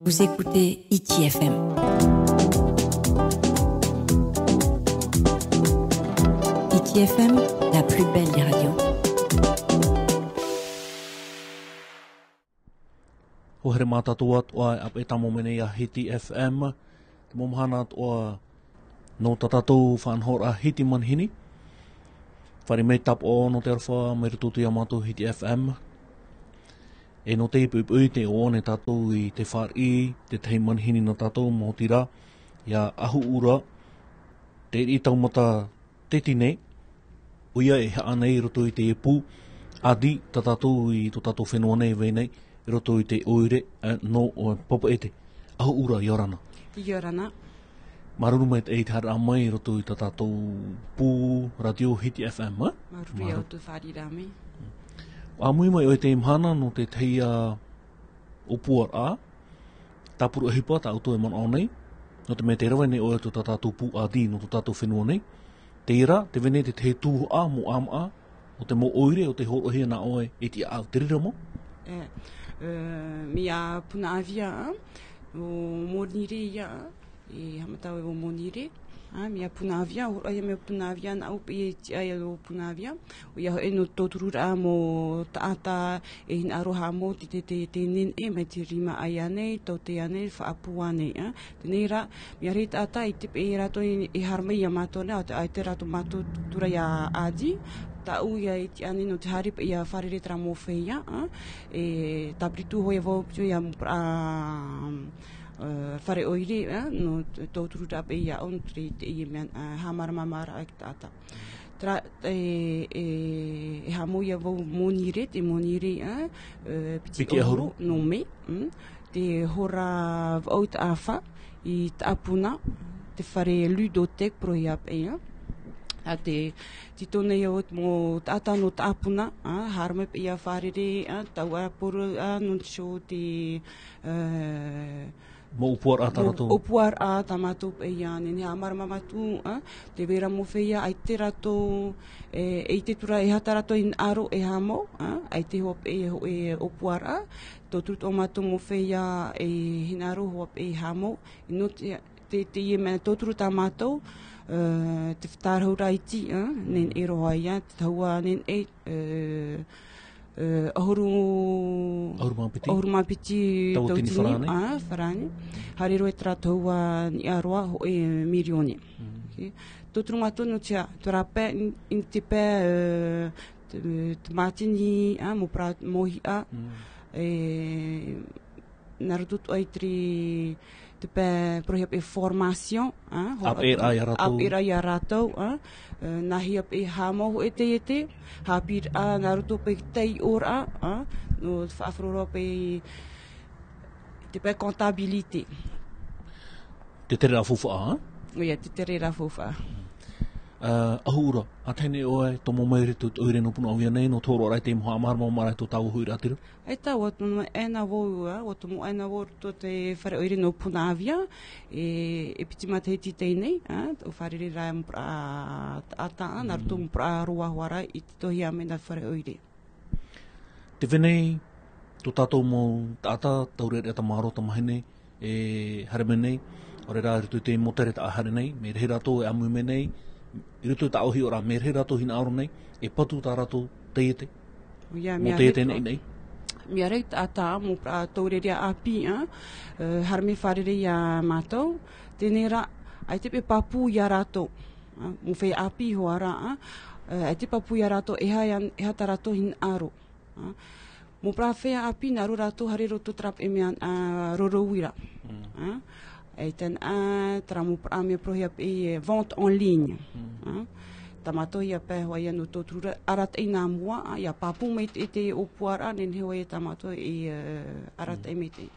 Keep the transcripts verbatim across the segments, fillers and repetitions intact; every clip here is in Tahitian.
Vous écoutez Hiti F M. Hiti F M, la plus belle des radios. ʻUa haere mai tātou atoʻa e ʻāpeʻe tāmau mai nei a Hiti F M, te mau mahana atoʻa nō tā tātou faʻanahoraʻa Hiti Manihini. Fāriʻi mai tāpaʻo nō te aroha mai roto i tō mātou Hiti F M. E nō teie poʻipoʻi tē ʻoaʻoa nei tātou i te fāriʻi, te tahi manihini nā tātou, maoti rā, iā ʻAhuʻura, te riʻi taumata teti nei, ʻoia e haʻa nei i roto i te pū ʻāti tā tātou i tō tātou fenua nei e vai nei, i roto i te ʻoire, ā, nō, ā, Papeʻete. ʻAhuʻura, ʻia ora na. ʻIa ora na. Māuruuru maitaʻi i te haereraʻa mai i roto i tā tātou pū rātio Hiti F M, ā? Māuruuru iā ʻoutou i te fāriʻiraʻa mai. ʻUa ʻāmui mai ʻoe i teie mahana nō te tahi ā ʻōpuaraʻa, tāpura ʻohipa tā ʻoutou e manaʻo nei, nō te mea tē rave nei ʻoe i tō tā tātou pū ʻāti, nō tō tātou fenua nei. Terā, tē vai nei te tahi tuhaʻa mau ʻāmaʻa o te mau ʻoire, o tē hōroʻahia nā ʻoe i te ʻāʻau, te reira mau? E, e, mea Punaʻauia, ā, ʻo Monire ia, ā, e haʻamata au e ʻo Monire, ā, mea Punaʻauia, hōroʻahia mea Punaʻauia, nāʻu paʻi e tiʻa ia ʻo Punaʻauia, ʻoia hoʻi nō te tautururaʻa mau taʻata, e hinaʻaro haʻamou te, te, te, te neneʻi mai te rima ʻāiʻa nei, tautea nei, faʻapū ānei, ā. Teie rā, mea rahi taʻata i te paʻi rātou i, i haere mai iā mātou nei, ʻaita, ʻaita rātou mātou tura iā ʻāti, tāʻu ia i tiʻa nei nō te haere paʻi ʻia fārerei terā mau feiā, ā, e tāpiri atu hoʻi vau piti iā, ā, ā, fare ʻoire, ā, nō te tautururaʻa paʻi iāʻu, nō te, teie mea, ā, haʻamāramarama i te taʻata. Terā, e, e, e haʻamou iā vau Monire, te Monire, ā, e, piti ʻahuru, piti ʻahuru, nō Mē, mm, te hora vaʻu taʻafa i Taʻapuna, te fare Ludothèque Prohiap, ā. Ā, tē tītau nei au te mau taʻata nō Taʻapuna, ā, haere mai paʻi ʻia fārerei, ā, taua poro, ā, nō te show te, ā, Mau ʻōpuaraʻa tā rātou. ʻŌpuaraʻa tā mātou paʻi ā, nehenehe e haʻamāramarama atu, ā, tē vai ra mau feiā, ʻaita rātou, e, e ʻite atu ra e aha tā rātou hinaʻaro e haʻamou, ā, ʻaita hoʻi paʻi e hō-, e ʻōpuaraʻa, tauturu atoʻa mātou mau feiā e hinaʻaro hoʻi paʻi e haʻamou, nō te, te, teie mea tauturu tā mātou, ā, te fetauraʻa iti, ā, nehenehe roa ia, te tahua nehenehe, ā, ā, ʻahuru, ʻahuru mā piti. ʻAhuru mā piti tauatini, tauatini farāne. Ā, farāne. Haere roa i terā tahua niʻa roa hōʻē mirioni. Mm. Ok. Tauturu mātou nō te aha, terā pae, in, in te pae, ā, te, te mātini, ā, mau parau, mau hiʻa. Mm. E, nā roto atoʻa i te, te pae, par exemple, e formation, ā, ho-, ʻāpeʻeraʻa iā rātou. ʻĀpeʻeraʻa iā rātou, ā, e, nāhea paʻi e haʻamou hoʻi te ʻēʻē, haʻapiʻiraʻa, nā roto paʻi i te taiʻoraʻa, ā, nō te faʻaroʻo paʻi i te pae comptabilité. Te tereraʻa faufaʻa, ā? ʻOia, te tereraʻa faufaʻa. Ā, ʻAhuʻura, ʻa tahi nei ʻoe, tomo mai i roto i te ʻoire nō Punaʻauia nei, nō te hōroʻaraʻa i te mau haʻamāramarama i tō tāua huiraʻatira? ʻAita, ʻua tomo aʻena vau, ā, ʻua tomo aʻena vau i roto i te fare ʻoire nō Punaʻauia, e, e piti matahiti teie nei, ā, ʻua fārereiraʻa mau parau taʻata, ā, nā roto mau parau roa hoʻi ra i tītauhia mai nā te fare ʻoire. Tē vai nei, tō tātou mau taʻata, taureʻareʻa tamaroa, tamahine, e haere mai nei, ʻaore rā i roto i te mau tere taʻa haere nei, mea rahi rātou e ʻāmui mai nei, i roto i tāʻu hiʻoraʻa, mea rahi rātou hinaʻaro nei, e patu tā rātou taiete. ʻOia, mea rahi, taiete nei, nei. Mea rahi taʻata, mau parau taureʻareʻa ʻāpī, ā, e, haere mai fārerei iā mātou, teie rā, ʻaita paʻi e pāpū iā rātou, ā, mau feiā ʻāpī hoʻi ra, ā, e, ʻaita e pāpū iā rātou, e aha ia, e aha tā rātou hinaʻaro. Ā, mau parau feiā ʻāpī, nā roto rātou haere i roto terā paʻi mea, ā, roro uira. Mm. Ā, e tana, ā, terā mau parau mea parauhia paʻi, e, vente en ligne. Mm. Ā, tā mātou ia pae hoʻi ia nō te tautururaʻa, arataʻi nā mua, ā, ʻia pāpū maitaʻi te ʻōpuaraʻa, nehenehe hoʻi tā mātou e, e, arataʻi maitaʻi.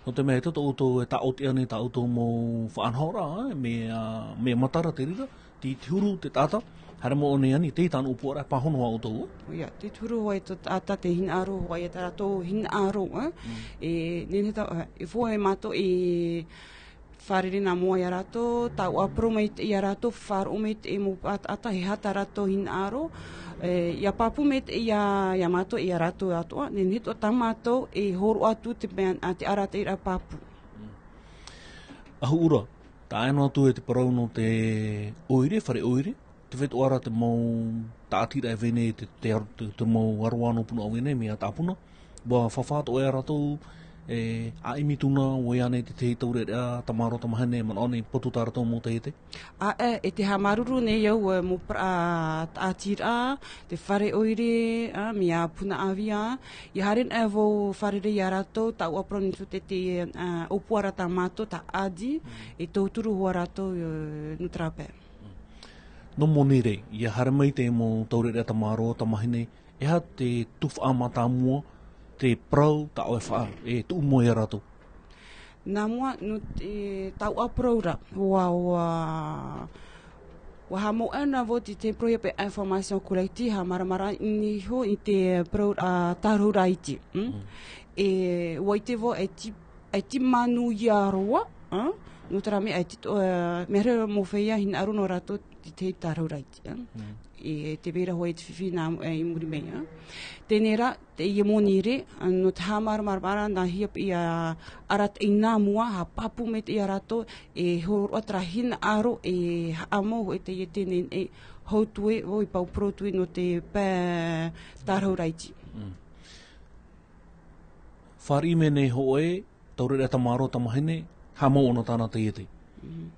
Nō te mea, e tō ʻoutou e tāʻotiʻa nei tā ʻoutou mau faʻanahoraʻa, ā, mea, mea matara te reira, tei te huru te taʻata, haere mai ʻō nei ani, tei tāna ʻōpuaraʻa e pāhono ā ʻoutou. ʻOia, tei te huru hoʻi te taʻata, te hinaʻaro hoʻi, tā rātou hinaʻaro, ā. Mm. E, nehenehe tā, e, e fō e mātou, e fārerei nā mua iā rātou, tāʻoʻa parau maitaʻi iā rātou, faʻaroʻo maitaʻi mau taʻata, e aha tā rātou hinaʻaro, e, ʻia pāpū maitaʻi iā, iā mātou, iā rātou atoʻa, nehenehe atoʻa tā mātou e hōroʻa atu te mea, ā, te arataʻiraʻa pāpū. ʻAhuʻura, taʻa ʻē noa atu e te parau nō te ʻoire, fare ʻoire, te feiā ra te mau tāʻatiraʻa e vai nei te, te, te, te mau aroā nō Punaʻauia nei, mea tāpuna. ʻUa fāfā atoʻa ia rātou, e, ʻa ʻimi tūna, ʻua ʻia nei te, te taureʻareʻa, tamaroa, tamahine, manaʻo nei, potu tā rātou mau taiete. ʻĀ, e, e te haʻamāuruuru nei au, e, mau parau tāʻatiraʻa, te fare ʻoire, ā, mea Punaʻauia, ʻia haere anaʻe vau fārerei ia rātou, taʻu ʻāpō nei tū te, te, ā, ʻōpuaraʻa tā mātou, tā Adi, e tauturu hoʻi rātou, e, nō terā pae. Nō Monirē, ʻia haere mai te mau taureʻareʻa tamaroa, tamahine, e aha te tuhaʻa mātāmua, te parau tā ʻoe e faʻaara, e tuʻu mai ia rātou? Nā mua, nō te taʻu ʻāpō ra, ʻua, ʻua, ʻua haʻamau anaʻe vau i te parau ia paʻi information collectée, haʻamāramarama iho i te parau, ā, tārahu raʻa iti, mm? Mm. E, ʻua ʻite vau, e ti-, e tiʻamāuruuru roa, ā? Nō terā mea, e ti-, ā, mea reo mau feiā hinaʻaro nō rātou i te tārahu raʻa iti, ā? Mm. E te vai ra hoʻi te fifi nā, e, i muri mai, ā? Teie rā, teie Monirē, ā, nō te haʻamāramarama ra nā hea paʻi ia arataʻi nā mua, haʻapāpū maitaʻi ia rātou, e hōroʻa terā hinaʻaro, e haʻamau hoʻi teie teneneʻi, hou atu ē, ʻo i pau parau atu ē nō te pae tārahu raʻa iti. Mm. Fāriʻi mai nei hoʻi, taureʻareʻa tamaroa, tamahine, haʻamau ʻōna tāna taiete. Mm.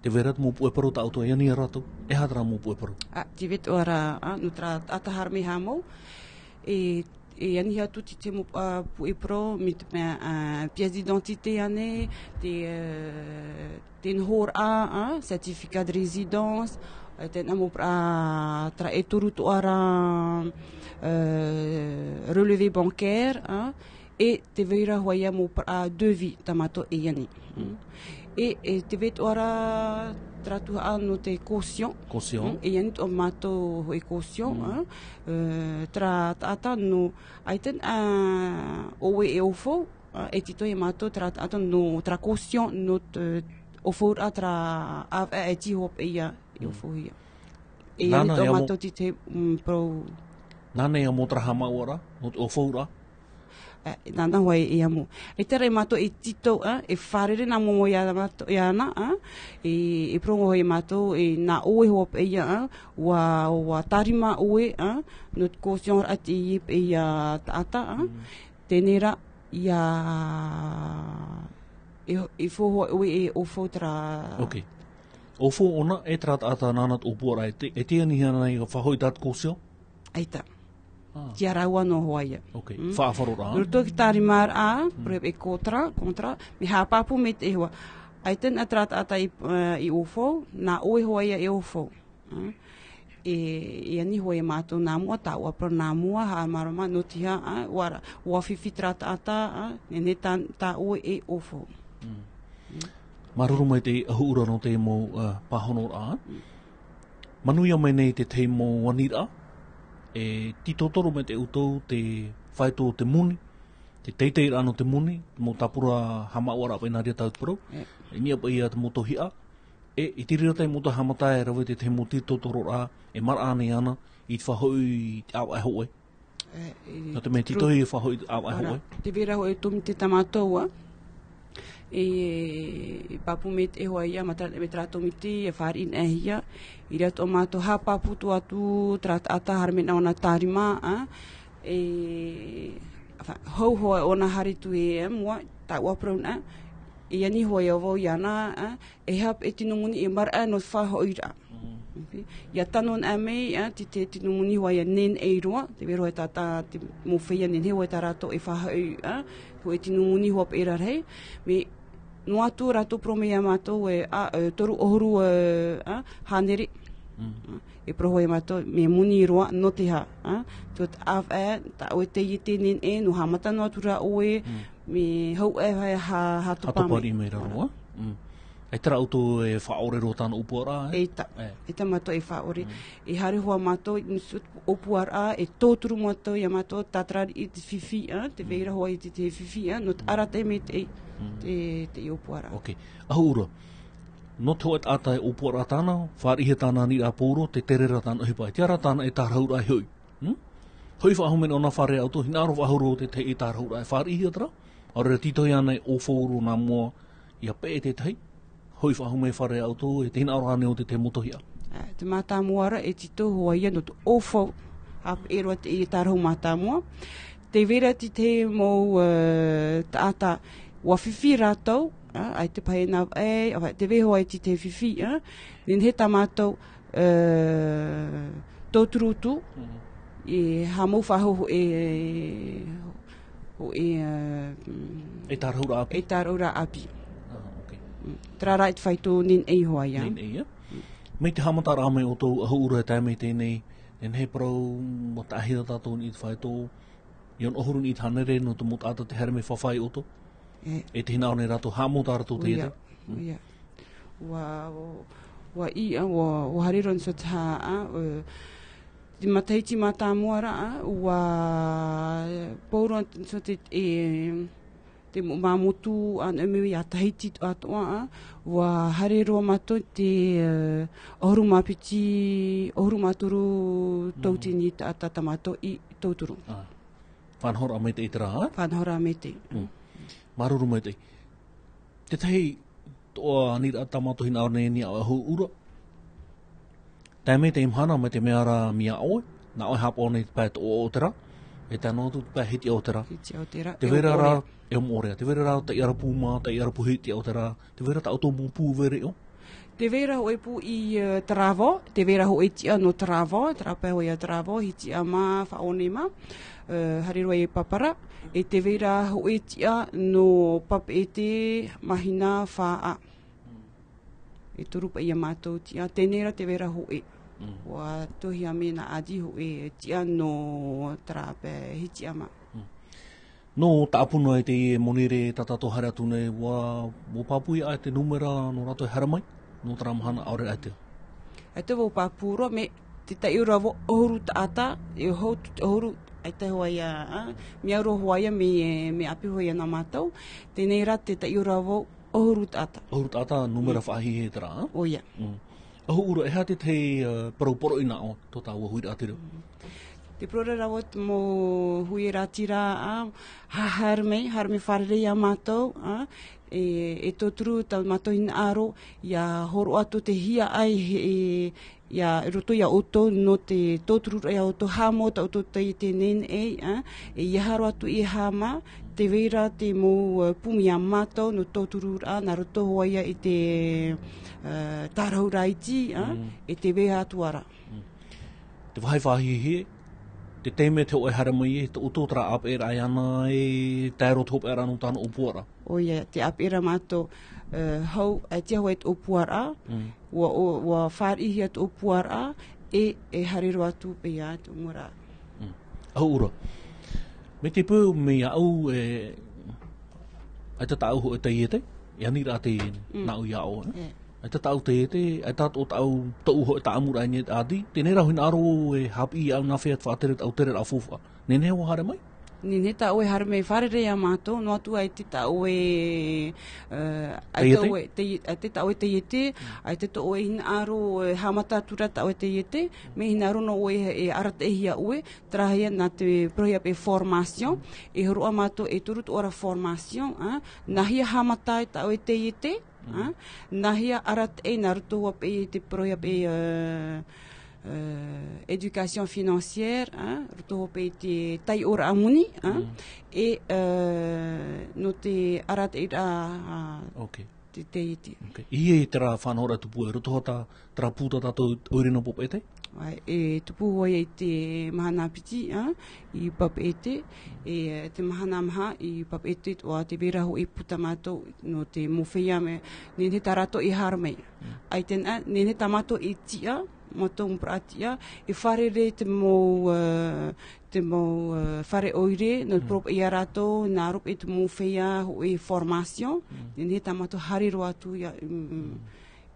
Te vai ra te mau puʻe parau tā ʻoutou e ani ia rātou, e aha terā mau puʻe parau? Ā, te vai ra, ā, nō terā taʻata haere mai haʻamau, e, e ani atu te, te mau, ā, puʻe parau, mai te mea, ā, pièce d'identité ānei, te, ā, te nohoraʻa, ā, certificat de résidence, ā, te nā mau parau, ā, terā e toru atoʻa ra, ā, relevé bancaire, ā, e te vai ra hoʻi ia mau parau, ā, devis tā mātou e ani. Mm. E, e te vai ra terā tuhaʻa nō te caution. Caution. Mm, e ani tō mātou hoʻi caution, Mm. ā, ā, terā taʻata nō, ʻaita, ā, ʻoe e ʻōfau, ā, e tītau ia mātou terā taʻata nō terā caution nō te ʻōfauraʻa terā ʻāvaʻe e tiʻa hoʻi ia e Mm. ʻōfauhia. E Nāna ani tō ia mau- mātou te, te, mm, parau. Nāna ia mau terā haʻamāuʻaraʻa, nō te ʻōfauraʻa. Ā, nāna hoʻi e amo. E terā ia mātou e tītau, ā, e fārerei nā mua ia mātou, ia na, ā, e, e parau hoʻi ia mātou, e nā ʻoe hoʻi paʻi ia, ā, ʻua, ʻua tārimaʻi ʻoe, ā, nō te caution raʻa teie paʻi ia taʻata, ā. Mm. Teie rā, ia, e, e fou hoʻi ʻoe e ʻōfau terā. Ok. ʻŌfau ʻōna e terā taʻata nāna te ʻōpuaraʻa e te, e te ani hia nei ia faʻahoʻi tā te caution? ʻAita. Ah. Ia rāua noa hoʻi ia. Ok. Mm. Faʻaʻāfaro ra. Nō roto i te tārimaʻiraʻa, Mm. parau e contrat, contrat, mea haʻapāpū maitaʻi hoʻi. ʻAita nā terā taʻata i, ā, i ʻōfau, nā ʻoe hoʻi ia e ʻōfau. Ā? E, e ani hoʻi ia mātou nā mua, taʻu ʻāpō ra nā mua, haʻamāramarama, nō te aha, ā, ʻua ra, ʻua fifi terā taʻata, ā, nehenehe tā, tā ʻoe e ʻōfau. Mm. Mm. Māuruuru maitaʻi ʻAhuʻura nō te mau, ā, pāhonoraʻa. Mm. Manuia mai nei te tahi mau aniraʻa, e tītotoro maitaʻi ʻoutou te faito o te moni, te teiteiraʻa nō te moni, mau tāpura haʻamāuʻaraʻa paʻi nā reira tāʻu te parau. E. E niʻa paʻi ia te mau tohiʻa, e, i te reira tahi mau haʻamata e rave te tahi mau tītotororaʻa, e maraʻa nei ana, i te faʻahoʻi i te ʻāvaʻe hōʻē. E, e, Nō te mea te tru- tītau i faʻahoʻi i te ʻāvaʻe Ora, hōʻē. te vai ra hoʻi tōmite tā mātou, ā. E, e pāpū maitaʻi hoʻi ia, matara, mai terā tōmite, e fāriʻi anaʻe hia. I reira tō mātou haʻapāpū atu, atu, terā taʻata haere mai nā ʻōna tārimaʻi, ā. E, enfin, hou hoʻi ʻōna haere atu e, ā, mua, taʻu ʻāpō ra nā. E ani hoʻi ia vau ia na, ā. E aha paʻi te tino moni e maraʻa nō te faʻahoʻiraʻa. Mm. Ok. ʻIa tano anaʻe mai, ā, te, te tino moni hoʻi ia nehenehe roa, te vai ra hoʻi tā, tā, te mau feiā nehenehe hoʻi tā rātou e faʻahoʻi, ā, hoʻi tino moni hoʻi paʻi rarahi. Mea noa atu rātou parau mai ia mātou e, ā, e, toru ʻahuru, e, ā, hānere. Mm. Ā, e parau hoʻi ia mātou, mea moni roa, nō te aha, ā, tō te ʻāvaʻe, tā ʻoe taiete nehenehe, nō haʻamata noa atu ra ʻoe, Mm. mea hou e ha, ha, ha topa Hatopa mai. riʻi mai ra Ora. roa. Mm. E terā ʻoutou e faʻaʻore roa tāna ʻōpuaraʻa, e? ʻAita. E. ʻAita mātou e faʻaʻore. Mm. E haere hoʻi mātou, i niʻa i te ʻōpuaraʻa, e tauturu mātou ia mātou, tātarariʻi te fifi, ā, te Mm. vai ra hoʻi te, te fifi, ā, nō te Mm. arataʻi maitaʻi Mm. te, te ʻōpuaraʻa. Ok. ʻAhuʻura. Nō te hōʻē taʻata e ʻōpuaraʻa tāna, fāriʻihia tāna aniraʻa pauroa, te tere ra tāna ʻohipa. E tiʻa ra tāna e tārahu ra e hoʻi. Hmm? Hoʻi faʻahou mai nō nā fare ʻoutou, hinaʻaro faʻahou roa te, te e tārahu ra e fāriʻihia terā. ʻAore rā tītau ia na e ʻōfau roa nā mua, ʻia peʻe te tahi. Hoʻi faʻahou mai fare ʻoutou, e te hinaʻaro ānei o te, te motohiʻa? Ā, te mātāmua ra e tītau hoʻi ia nō te ʻōfau, ʻāpeʻe roa te, e tārahu mātāmua. Tē vai ra te, te mau, ā, taʻata, ʻua fifi rātou, ā, ʻaita paʻi nā, ē, ʻa, tē vai hoʻi te, te fifi, ā, nehenehe tā mātou, ā, tauturu atu, Mhm. e haʻamau faʻahou e, e, ā, mm, E tārahu ra ʻāpī? E tārahu ra ʻāpī. Ah, ok. Mm, terā rā e te faito nehenehe hoʻi ia. Nehenehe ia. Mai te haʻamataraʻa mai ʻoutou, ʻahu ʻura e tae mai teie nei, nehenehe parau, ʻua taʻahia tātou i te faito, ʻia ono ʻahuru i te hānere nō te mau taʻata tē haere mai fafau ia ʻoutou. E. E te hinaʻaro nei rātou, haʻamau tā rātou te ʻoia, ʻiate. Mm. ʻOia. ʻUa, ʻua, ʻua ʻī, ā, ʻua, ʻua haere roa atu te hā, ā, ē, te matahiti mātāmua ra, ā, ʻua, pauroa atu te, e, te mo-, mau motu, ā, nā ʻō mai ʻia Tahiti atoʻa, ā, ʻua haere roa mātou te, ē, ʻahuru mā piti, ʻahuru mā toru Mm. tauatini taʻata tā mātou i tauturu. Ā. Faʻanahoraʻa maitaʻi terā, ā? Faʻanahoraʻa maitaʻi. Mm. Māuruuru maitaʻi. Te tahi atoʻa aniraʻa tā mātou hinaʻaro nei, ʻahu ʻura. Tae mai teie mahana, mai te mea ra mai iā ʻoe, nā ʻoe e haʻapaʻo nei te pae toʻoʻa o te rā, e tae noa atu te pae hitiʻa o te rā. Hitiʻa o te rā, Tē vai ra e rā, moʻorea. e moʻorea. Tē vai ra rā, taiʻarapu mā, taiʻarapu hitiʻa o te rā. Tē vai ra tā ʻoutou mau pū e riro. Tē vai ra hōʻē pū i, ā, Taravao, tē vai ra hōʻē tiʻa nō Taravao, terā pae hoʻi ia Taravao, hitiʻa mā, faʻaone mā, ā, haere roa i Papara, e tē vai ra hōʻē tiʻa nō Papeʻete, Mahina, Faʻaʻā. E toru paʻi ia mātou tiʻa, teie nei rā tē vai ra hōʻē. Mm. ʻUa tohia mai nā ʻĀdi hōʻē tiʻa nō terā pae hitiʻa mā. Mm. Nō Taʻapuna i teie monirē tā tātou haere atu nei, ʻua, ʻua pāpū ʻaita te nūmera nō rātou e haere mai, nō terā mahana ʻaore ra ʻaita? ʻAita ʻua pāpū roa, mai te taiʻo ra vau ʻahuru taʻata, e hou atu te ʻahuru, ʻaita hoʻi ia, ā, mea roa hoʻi ia mea, mea ʻāpī hoʻi ia nā mātou, teie nei rā te taiʻo ra vau ʻahuru taʻata. ʻAhuru taʻata, nūmera Mm. faʻahiahia terā, ā? ʻOia. Mm. ʻAhu ʻura, e aha te tahi, ā, parau poroʻi nā ʻoe, tō tāua huiraʻatira? Te parau ra vau te mau huiraʻatira, ā, ha-, haere mai, haere mai fārerei iā mātou, ā, e, e tauturu tā mātou hinaʻaro, ʻia hōroʻa atu te hiaʻai, e, ʻia, i roto iā ʻoutou, nō te tauturu ra iā ʻoutou, haʻamau tā ʻoutou taiete nehenehe, ā, e ʻeiaha roa atu e haʻamā, tē vai ra te mau, ā, pū mai iā mātou, nō tauturu ra, nā roto hoʻi ia i te, ā, tārahu ra iti, ā, Mm. e tē vai atu ā ra. Mm. Te vāhi faʻahiahia, te taime te hōʻē haere mai e, tō ʻoutou terā ʻāpeʻeraʻa ʻia ana e tae roa te hopeʻa ra nō tāna ʻōpuaraʻa. ʻOia, tē ʻāpeʻe ra mātou, ā, hou, ʻaita hoʻi te ʻōpuaraʻa, Mm. ʻua, ʻua, ʻua fāriʻihia te ʻōpuaraʻa, e, e haere roa atu paʻi ia te ʻōmuaraʻa. Mm. ʻAhu ʻura. Mai te peu, mai iāʻu, e, ʻaita tāʻu hōʻē taiete, e aniraʻa teie Mm. nāʻu iā ʻoe, e? E. ʻAita tāʻu taiete, ʻaita tō tāʻu, tōʻu hōʻē tāʻamuraʻa i niʻa i te ʻĀdi, teie nei rā hinaʻaro e haʻapiʻi iāʻu nā hea te faʻatere, tāʻu tereraʻa faufaʻa. Nehenehe ʻoe e haere mai? Nehenehe tā ʻoe e haere mai fārerei iā mātou, noa atu ʻaita tā ʻoe, ā, ʻaita Taiete? ʻoe, tai-, ʻaita tā ʻoe taiete, Mm. ʻaita tō ʻoe hinaʻaro, e haʻamata atu ra tā ʻoe taiete, mea hinaʻaro noa ʻoe e arataʻihia ʻoe, terā ia nā te parauhia paʻi formation, e hōroʻa mātou e toru atoʻa ra formation, ā, nā hea haʻamata ai tā ʻoe taiete, Mm. ā, nā hea arataʻi nā roto hoʻi paʻi te parauhia paʻi, ā, ā, éducation financière, ā, roto hoʻi paʻi te taiʻoraʻa moni, ā, Mm. e, ā, nō te arataʻiraʻa, ā, Ok. te taiete. Ok. ʻIa, terā faʻanahoraʻa tupu i roto hoʻi tā, terā pū tā tātou ʻoire nō Papeʻete? ʻAe, e tupu hoʻi i te mahana piti, ā, i Papeʻete, e te mahana maha i Papeʻete, ʻua tē vai ra hōʻē pū tā mātou nō te mau feiā mea, nehenehe tā rātou e haere mai. Mm. ʻAita nā, nehenehe tā mātou e tiʻa, mātou mau parau tiʻa, e fārerei te mau, ā, te mau, ā, fare ʻoire, nō te Mm. parau paʻi iā rātou, nā roto i te mau feiā hōʻē formation, Mm. nehenehe tā mātou haere roa atu ia, mm, Mm.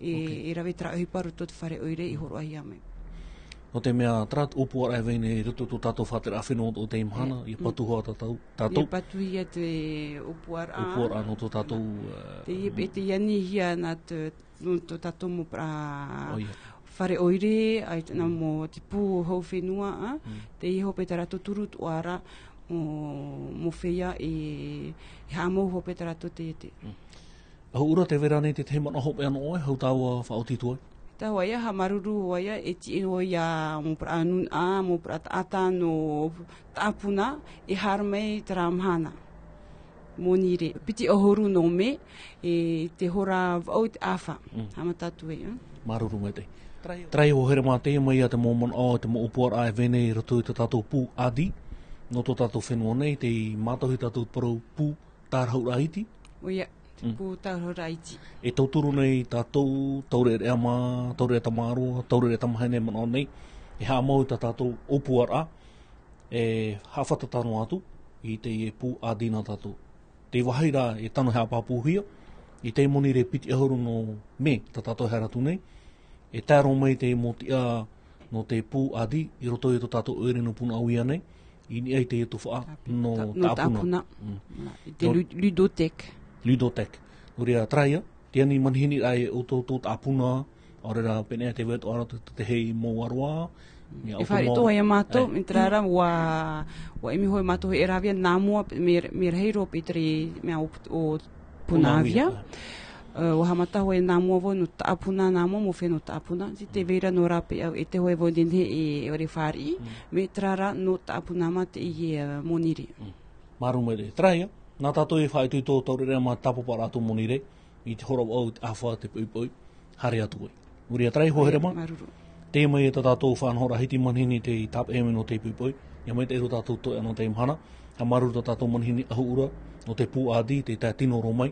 e, Ok. e rave terā ʻohipa roto te fare ʻoire i hōroʻahia mai. Nō te mea, terā te ʻōpuaraʻa e vai nei i roto tō tātou faʻatereraʻa fenua o teie mahana, Mm. ʻia patu hoʻi tātou, tātou. ʻIa patuhia te ʻōpuaraʻa. ʻŌpuaraʻa nō tō tātou, ā, Te, e te anihia nā te, nō tō tātou mau parau ʻOia. fare ʻoire, ʻaita nā Mm. mau te pū hau fenua, ā. Mm. Teie hoʻi paʻi tā rātou toru atoʻa ra mau, mau feiā e, e haʻamau hoʻi paʻi tā rātou taiete. Mm. ʻAhuru, tē vai ra nei te tahi manaʻo hopeʻa nō ʻoe, hau tāua faʻaoti atu ai? Tāua ia, haʻamāuruuru hoʻi ia, e tiʻa hoʻi ia mau parau nūnaʻa, mau parau taʻata nō Taʻapuna, e haere mai terā mahana. Monirē, piti ʻahuru nō mē, e te hora vaʻu i te ʻāfa. Mm. Haʻamata atu ai, ā. Māuruuru maitaʻi. Terā ia, ʻo Herema, teie mai ia te mau manaʻo, te mau ʻōpuaraʻa e vai nei i roto i tā tātou pū ʻādi, nō tō tātou fenua nei, tei mātauhia tātou te parau pū tārahu raʻa iti. ʻOia, te Mm. pū tārahu raʻa iti. E tauturu nei tātou, taureʻareʻa mā, taureʻareʻa tamāroa, taureʻareʻa tamāhine manaʻo nei, e haʻamau i tā tātou ʻōpuaraʻa, e haʻafātata noa atu i teie pū ʻādi nā tātou. Te vāhi ra e tano e haʻapāpūhia, i te Monirē piti ʻahuru nō mē tā tātou e haere atu nei, e tae roa mai te mau tiʻa nō te pū ʻādi i roto i tō tātou ʻoire nō Punaʻauia nei, i niʻa i teie tuhaʻa Tāpuna. nō Nō Taʻapuna. Taʻapuna. Mm. I te Nō lu-, ludothèque. Ludothèque. Nō reira, terā ia, te ani manihini raʻa e ʻoutou tō Taʻapuna, ʻaore rā, pēnei tē vai atoʻa ra te, te, te hei mau aroā, mea E ʻoutou fāriʻi mau atoʻa ia mātou, Ē. mai terā rā, ʻua, ʻua ʻimi hoʻi mātou e rāveʻa nā mua, mea, mea rahi roa paʻi terā mea ʻo, ʻo Punaʻauia. Punaʻauia, ē. Ē, ʻua haʻamata hoʻi nā mua vau nō Taʻapuna, nā mua mau fenua Taʻapuna, tē vai ra noa rā paʻi ʻaita hoʻi vau nehenehe e, e ʻore fāriʻi, Mm. mai terā rā nō Taʻapuna mā teie, ē, Monirē. Mm. Māuruuru maitaʻi. Terā ia, nā tātou e faʻaitoito taureʻareʻa mā tāpapa ra atu Monirē, i te hora vaʻu i te ʻāfa te poʻipoʻi, haere atu ai. Nō reira, terā ia, ʻo Herema. Māuruuru. Teie mai ia tā tātou faʻanahoraʻa hiti manihini tei tāpeʻa mai nō te poʻipoʻi, ʻia maitaʻi roa tātou i teie nei mahana, haʻamāuruuru tā tātou manihini ʻahuru, nō te pū ʻādi, tei tae tino roa mai,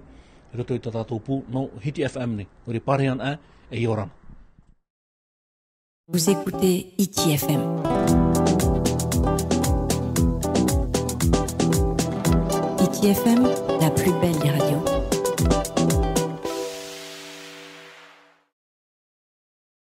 i roto i tā tātou pū, nō Hiti F M nei, nō reira, pārahi ana, e ʻia ora na. Vous écoutez Hiti F M. Hiti F M, la plus belle des radios.